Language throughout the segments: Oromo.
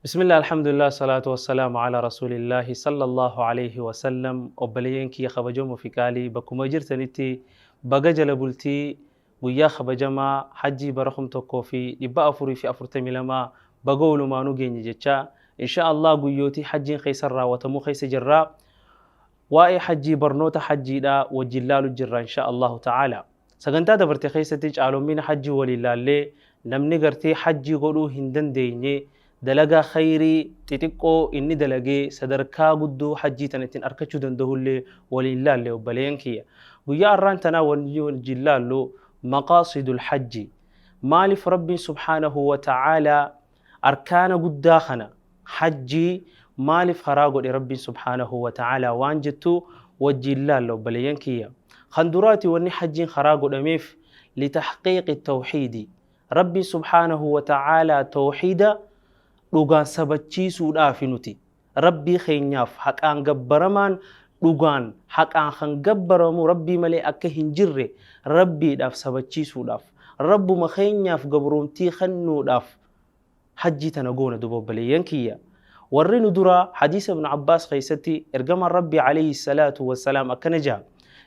Bismillah, alhamdulillah, salaatu wassalaamu ala rasuulillaahi sallallahu alayhi wasallam. Obboleeyyan kiyya kabajamoo fi qaalii, bakkuma jirtanitti baga jala bultii guyyaa kabajamaa hajjii bara 1442 baga walumaanuu geenye jecha. Insha Allah guyyootii hajjiin keessa raawwatamuu keessa jirra. Waa'ee hajjii, barnoota hajjiidha wajjin laalu jirra, insha Allahu ta'ala. Sagantaa dabarte keessatti caalommina hajjii waliin laallee, namni gartee hajjii godhuu hin dandeenye dalagaa khayrii xixiqqoo inni dalagee sadarkaa guddoo hajjii tana ittiin arkachuu danda'ullee waliin laalle. Obboleeyyan kiyya, guyyaa arraan tanaa wanni wajjin laallu maqaasidul hajji. Maaliif Rabbiin subhaanahu wa ta'aalaa arkaana guddaa kana, hajjii, maaliif karaa godhe Rabbiin subhaanahu wa ta'aalaa waan jettu wajjin laalla. Obboleeyyan kiyya, kan duraati wanni hajjiin karaa godhameef litahqiiqi tawxiidi. Rabbiin subhaanahu wa ta'aalaa tawxiida dhugaan sabachiisuudhaafi. Nuti Rabbii keenyaaf haqaan gabbaramaan, dhugaan haqaan kan gabbaramu Rabbii malee akka hin jirre Rabbiidhaaf sabachiisuudhaaf, Rabbuma keenyaaf gabroomtii kennuudhaaf hajjii tana goona. Duba obboleeyyan kiyya, warri nu duraa hadiisa Ibn Abbaas keessatti ergamaan Rabbii alayhi salaatu wassalaam akkana jaha: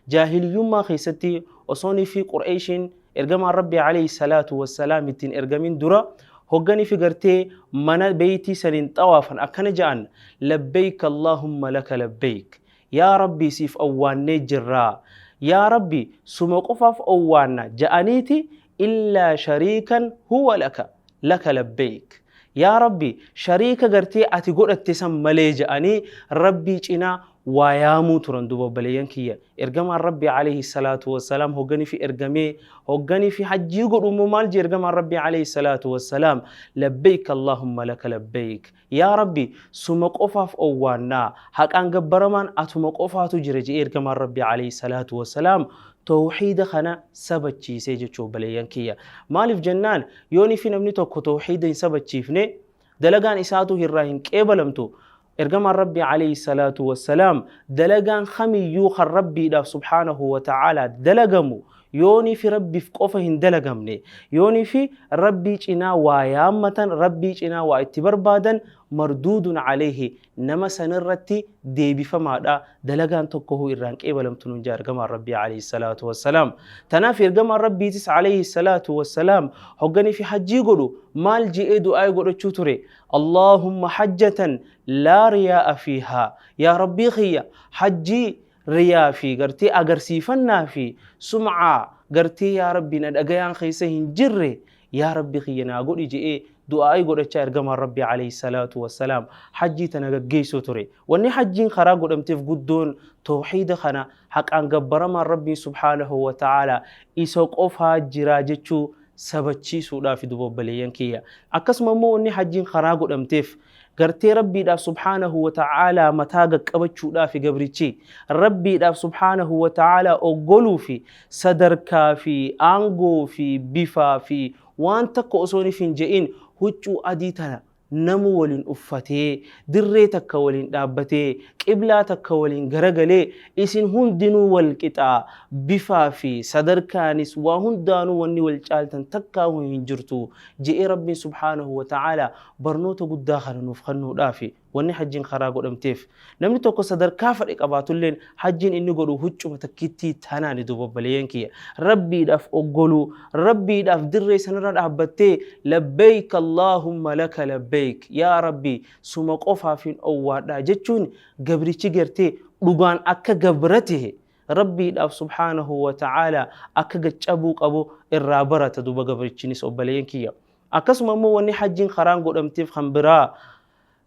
jaahiliyyummaa keessatti, osoonii fi Qureeshiin ergamaan Rabbii alayhi salaatu wassalaam ittiin ergamin dura, hogganii fi gartee mana beeytii saniin xawaafan akkana ja'an: "Labbeeyk Allaahumma laka labbeeyk, yaa Rabbii siif owwaannee jirraa, yaa Rabbi suma qofaaf owwaanna ja'aniiti, illaa shariikan huwa laka laka labbeeyk, yaa Rabbi shariika gartee ati godhatte san malee" ja'anii Rabbii cinaa waa yaamuu turan. Duba obboleeyyan kiyya, ergamaan Rabbii alayhi salaatu wassalaam hogganii fi ergamee, hogganii fi hajjii godhu immoo maal jee ergamaan Rabbii alayhi salaatu wassalaam? "Labbeeyk Allaahumma laka labbeeyk, yaa Rabbi suma qofaaf owwaannaa, haqaan gabbaramaan atuma qofaatu jira" jee ergamaan Rabbii alayhi salaatu wassalaam tawxiida kana sabachiisee jechuu. Obboleeyyan kiyya, maaliif jennaan, yoonii fi namni tokko tawxiida hin sabachiifne dalagaan isaatu irraa hin qeebalamtu. Ergamaan Rabbii alayhi salaatu wassalaam dalagaan kamiyyuu kan Rabbiidhaaf subhaanahu wa ta'aalaa dalagamu yoonii fi Rabbiif qofa hin dalagamne, yoonii fi Rabbii cinaa waa yaammatan, Rabbii cinaa waa itti barbaadan, marduudun alayhi, nama sanirratti deebifamaadha, dalagaan tokko huu irraan qeebalamtu nun jaa ergamaan Rabbii alayhi salaatu wassalaam. Tanaaf ergamaan Rabbiitis alayhi salaatu wassalaam hogganii fi hajjii godhu maal je'ee du'aa godhachuu ture? "Allaahumma hajjatan laa riyaa'a fiihaa, yaa Rabbii kiyya hajjii riyaa fi gartee agarsiifannaa fi sum'aa gartee yaa Rabbi na dhagayaan keessa hin jirre yaa Rabbi kiyya naa godhi" je'ee du'aa'ii godhachaa ergamaan Rabbii alayhi salaatu wassalaam hajjii tana gaggeessuu ture. Wanni hajjiin karaa godhamteef guddoon tawxiida kana, haqaan gabbaramaan Rabbiin subhaanahu wa ta'aalaa isa qofaa jiraa jechuu sabachiisuudhaaf. Duba obboleeyyan kiyya, akkasuma immoo wanni hajjiin karaa godhamteef gartee Rabbiidhaaf subhaanahu wa ta'aalaa mataa gaqqabachuudhaaf, gabrichi Rabbiidhaaf subhaanahu wa ta'aalaa oggoluu fi sadarkaa fi aangoo fi bifaa fi waan takka osoo hin je'in huccuu adii tana namu waliin uffatee, dirree takka waliin dhaabbatee, qiblaa takka waliin garagalee, isin hundinuu wal qixaa, bifaa fi sadarkaanis waa hundaanuu wanni wal caaltan takkaa hin jirtu je'ee Rabbiin subhaanahu wa ta'aalaa barnoota guddaa kana nuuf kennuudhaafi wanni hajjiin karaa godhamteef. Namni tokko sadarkaa fedhe qabaatulleen hajjiin inni godhu huccuma takkittii tanaani. Duuba obboleeyyan kiyya, Rabbiidhaaf oggoluu, Rabbiidhaaf dirree sanarra dhaabbattee "Labbeeyk Allaahumma laka labbeeyk, yaa Rabbi suma qofaaf hin owwaadhaa" jechuun gabrichi gartee dhugaan akka gabra tahe, Rabbiidhaaf subhaanahu wa ta'aalaa akka gaccabuu qabu irraa barata duuba gabrichinis. Obboleeyyan kiyya, akkasuma immoo wanni hajjiin karaan godhamteef kan biraa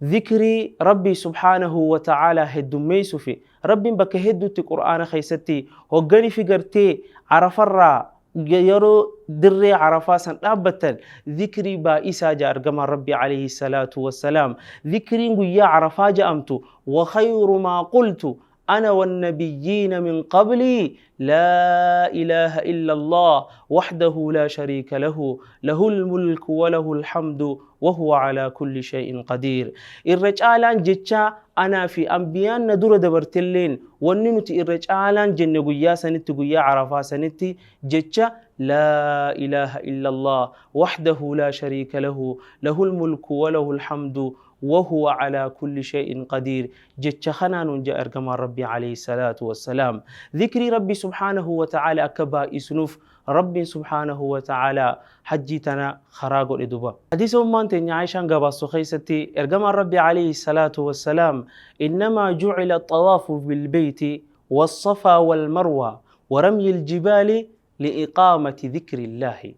zikrii Rabbii subhaanahu wa ta'aalaa heddummeessuu fi Rabbiin bakka hedduutti Qur'aana keessatti hogganii fi gartee Arafarraa yeroo dirree Arafaa san dhaabbattan zikrii baay'isaa jaa ergamaan Rabbii alayhi salaatu wassalaam. Zikriin guyyaa Arafaa ja'amtu: "Wa khayru maa qultu أنا والنبيين من قبلي لا إله إلا الله وحده لا شريك له، له الملك وله الحمد وهو على كل شيء قدير." Irra caalaan jecha anaa fi anbiyaan na dura dabartilleen wanni nuti irra caalaan jenne guyyaa sanitti, guyyaa Arafaa sanitti, jecha "لا إله إلا الله وحده لا شريك له، له الملك وله الحمد Wahuwa calaa kulli shay'in qadiir jecha kanaa nuun ja'a ergamaan Rabbii alayhi salaatu wassalaam. Dhikrii Rabbii subhaanahu wa ta'aala akka baay'isnuuf Rabbiin subhaanahu wa ta'aala hajjii tana karaa godhe duba. Hadiisa ummaan teenya Aishaan gabaastu keessatti ergamaan Rabbii alayhi salaatu wassalaam innamaa ju'ila xawaafu bilbeeyti wassafaa walmarwaa waramyi aljibaali li'iqaamati dhikrillaahi.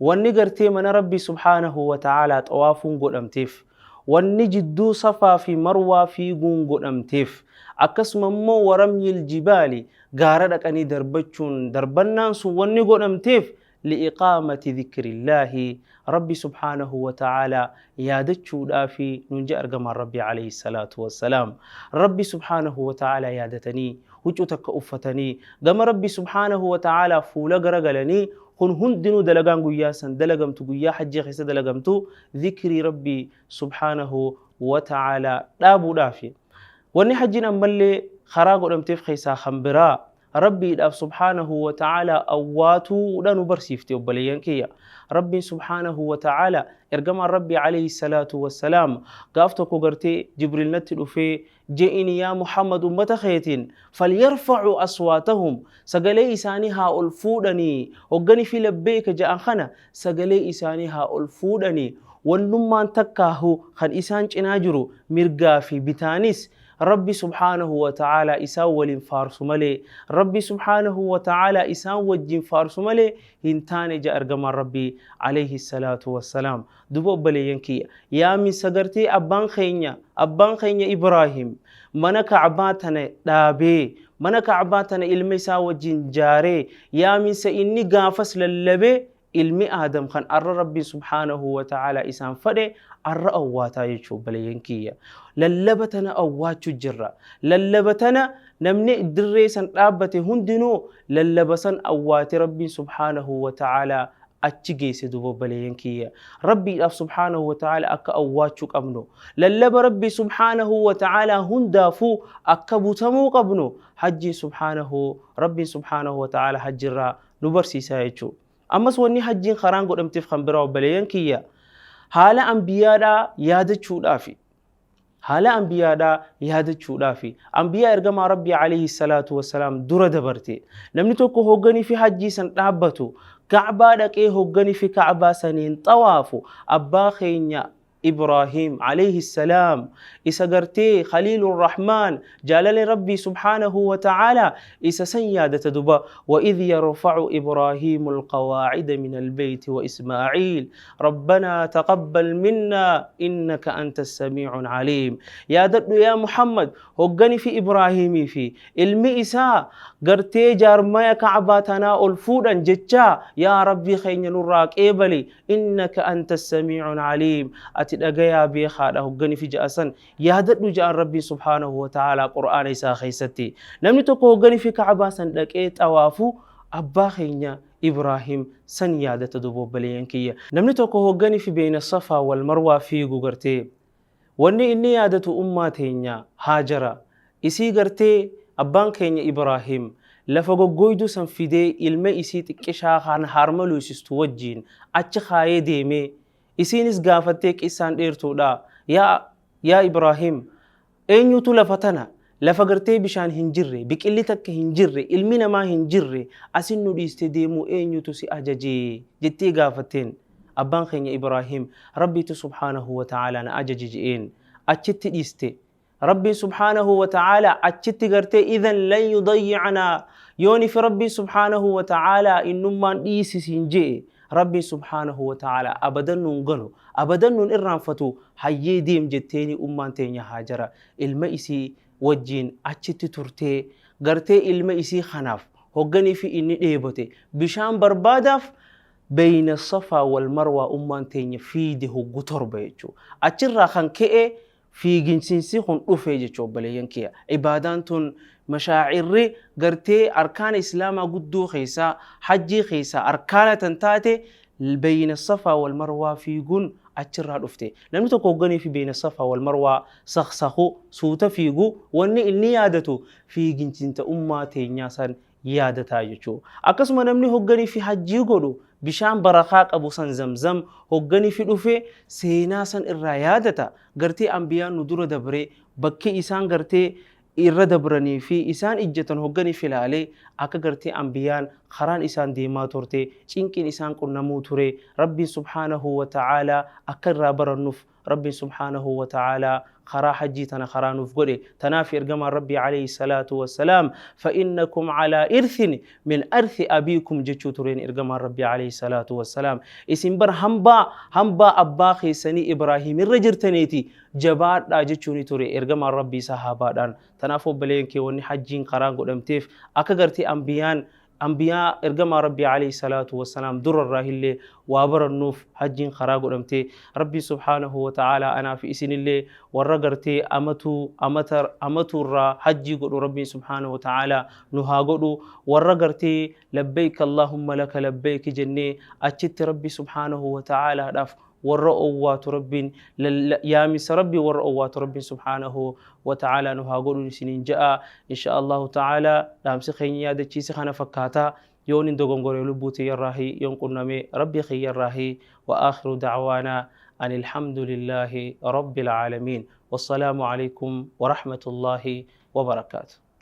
Wanni gartee mana Rabbii subhaanahu wa ta'aalaa xawaafuun godhamteef, wanni jidduu Safaa fi Marwaa fiiguun godhamteef, akkasuma immoo waramyil jibaali gaara dhaqanii darbachuun darbannaan sun wanni godhamteef li'iqaamati dhikrillaahi Rabbi subhaanahu wa ta'aalaa yaadachuudhaafi nuun je'a ergamaan Rabbii alayhi salaatu wassalaam. Rabbi subhaanahu wa ta'aalaa yaadatanii huccuu takka uffatanii gama Rabbi subhaanahu wa ta'aalaa fuula garagalanii kun hundinuu dalagaan guyyaa san dalagamtu guyyaa hajjii keessa dalagamtu dhikrii Rabbii subhaanahu wa ta'aalaa dhaabuudhaafi. Wanni hajjiin ammallee karaa godhamteef keessaa kan biraa Rabbiidhaaf subhaanahu wa ta'aalaa awwaatuudha nu barsiifte obboleeyyan kiyya. Rabbiin subhaanahu wa ta'aalaa ergamaan Rabbii alayhi salaatu wassalaam gaaf tokko gartee Jibriil natti dhufee je'ini yaa Muhammad ummata keetiin falyarfa'uu aswaatahum sagalee isaanii haa ol fuudhanii hoggani fi labbeeka ja'an kana sagalee isaanii haa ol fuudhanii wannummaan takkaahu kan isaan cinaa jiru mirgaa fi bitaanis Rabbi subhaanahu wa ta'aalaa isaan waliin faarsu malee, Rabbi subhaanahu wa ta'aalaa isaan wajjin faarsu malee hin taane ja'a ergamaan Rabbii alayhi salaatu wassalaam. Duba obboleeyyan kiyya, yaaminsa gartee abbaan keenya, abbaan keenya Ibraahim mana Ka'baa tana dhaabee, mana Ka'baa tana ilma isaa wajjin jaaree, yaaminsa inni gaafas lallabee Ilmi Aadam kan arra Rabbiin subhaanahu wa ta'aalaa isaan fadhe arra awwaataa jechuu obboleeyyan kiyya. Lallaba tana awwaachu jirra. Lallaba tana namni dirree san dhaabbate hundinuu lallaba san awwaate Rabbiin subhaanahu wa ta'aalaa achi geesse duuba obboleeyyan kiyya. Rabbiidhaaf subhaanahu wa ta'aalaa akka awwaachuu qabnu. Lallaba Rabbii subhaanahu wa ta'aalaa hundaafuu akka butamuu qabnu hajjiin subhaanahu Rabbiin subhaanahu wa ta'aalaa hajjirraa nu barsiisaa jechuudha. Ammas wanni hajjiin karaan godhamteef kan biraa obboleeyyan kiyya haala anbiyaadhaa yaadachuudhaafi. Haala anbiyaadhaa yaadachuudhaafi. Anbiyaa ergamaa Rabbii alayhi salaatu wassalaam dura dabarte. Namni tokko hoogganii fi hajjii san dhaabbatu Ka'baa dhaqee hoogganii fi Ka'baa saniin xawaafu abbaa keenya Ibraahiim, aleyhi salaam, isa gartee Khaliilur Rahmaan, jaalala Rabbii subhaanahu wa ta'aalaa, isa san yaadata duba, Wa idh yarfa'u Ibraahiimul qawaa'ida minal beeyti wa Ismaa'iil, Rabbanaa taqabbal minnaa innaka antas samii'un aliim. Yaadadhu yaa Muhammad, hoggani fi Ibraahiimii fi ilmi isaa gartee jaarmaya Ka'baa tanaa ol fuudhan jechaa, yaa Rabbii keenya nurraa qeebali, Innaka anta samii'un aliim ati dhagayaa beekaadha hoggani fi ja'a san yaadadhu ja'an Rabbiin subhaanahu wa ta'aalaa qur'aana isaa keessatti namni tokko hoggani fi ka'abaa san dhaqee xawaafu abbaa keenya Ibraahim san yaadata duuba obboleeyyan kiyya namni tokko hoggani fi beeyna safaa wal marwaa fiigu gartee Wanni inni yaadatu ummaa teenya Haajara, isii gartee abbaan keenya Ibraahiim lafa goggooyduu san fidee ilma isii xiqqishaa kan harma luuysistu wajjiin achi kaayee deemee, isiinis gaafattee qissaan dheertuudha, yaa yaa Ibraahiim eenyutu lafa tana, lafa gartee bishaan hin jirre, biqilli takka hin jirre, ilmi namaa hin jirre asin nu dhiistee deemuu eenyutu si ajaje? jettee gaafatteen. Abbaan keenya Ibraahiim Rabbiitu subhaanahu wa ta'aalaa na ajaje je'een. Achitti dhiiste. Rabbiin subhaanahu wa ta'aalaa achitti gartee idhan lan yudayyi'anaa yooni fi Rabbiin subhaanahu wa ta'aalaa innummaan dhiisi siin je'e Rabbiin subhaanahu wa ta'aalaa abadan nuun ganu abadan nuun irraanfatu hayyee deem jetteeni ummaan teenya Haajara ilma isii wajjiin achitti turtee gartee ilma isii kanaaf hogganii fi inni dheebote bishaan barbaadaaf Beyna safaa wal marwaa ummaan teenya fiiyde hoggu 7 jechu. Achirraa kan ke'e fiiginsinsi kun dhufe jechu obboleeyyan kiya. Ibaadaan tun mashaa'irri gartee arkaana islaamaa guddoo keessaa hajjii keessaa arkaana tan taate beyna safaa wal marwaa fiiguun achirraa dhufte. Namni tokko hogganii fi beyna safaa wal marwaa sakhsakhu suuta fiigu wanni inni yaadatu fiiginsinta ummaa teenyaa san yaadataa jechuu. Akkasuma namni hogganii fi hajjii godhu Bishaan barakaa qabu san Zamzam hoggani fi dhufe seenaa san irraa yaadata. Gartee ambiyaan nu dura dabre bakki isaan gartee irra dabranii fi isaan ijjatan hoggani filaalee akka gartee ambiyaan karaan isaan deemaa turte, cinqiin isaan qunnamuu ture, Rabbiin subhaanahu wa ta'aalaa akka irraa barannuuf Rabbiin subhaanahu wa ta'aalaa karaa hajjii tana karaa nuuf godhe. Tanaaf ergamaan Rabbii alayhi salaatu wassalaam fa'innakum alaa irthin min arthi abiikum jechuu tureen. Ergamaan Rabbii alayhi salaatu wassalaam isin bar hambaa abbaa keessanii Ibraahiim irra jirtaniiti, jabaadhaa jechuuni ture ergamaan Rabbii sahaabaadhaan. Tanaaf obboleen kee, wanni hajjiin karaan godhamteef akka gartee ambiyaa ergamaa Rabbii alayhi salaatu wassalaam durarraa illee waa barannuuf hajjiin karaa godhamte. Rabbii subhaanahu wa ta'aalaa anaa fi isinillee warra gartee amatuu amata amatuurraa hajjii godhu Rabbiin subhaanahu wa ta'aalaa nu haa godhu. Warra gartee labbayk allahumma laka labbayk jennee achitti Rabbi subhaanahu wa ta'aalaadhaaf warra owwaatu, Rabbiin yaamisa Rabbii warra owwaatu Rabbiin subhaanahu wa ta'aalaa nu haa godhu isiniin ja'a. Insha Allahu ta'aalaa dhaamsi keenya yaadachiisi kana fakkaataa. Yoon hin dogongore lubbuu tiyyarraahi, yoon qunname Rabbii kiyyarraahi. Wa aakhiru da'waanaa an alhamdulillahi rabbil aalamiin. Wassalaamu alaykum wa rahmatullahi wa barakaatuh.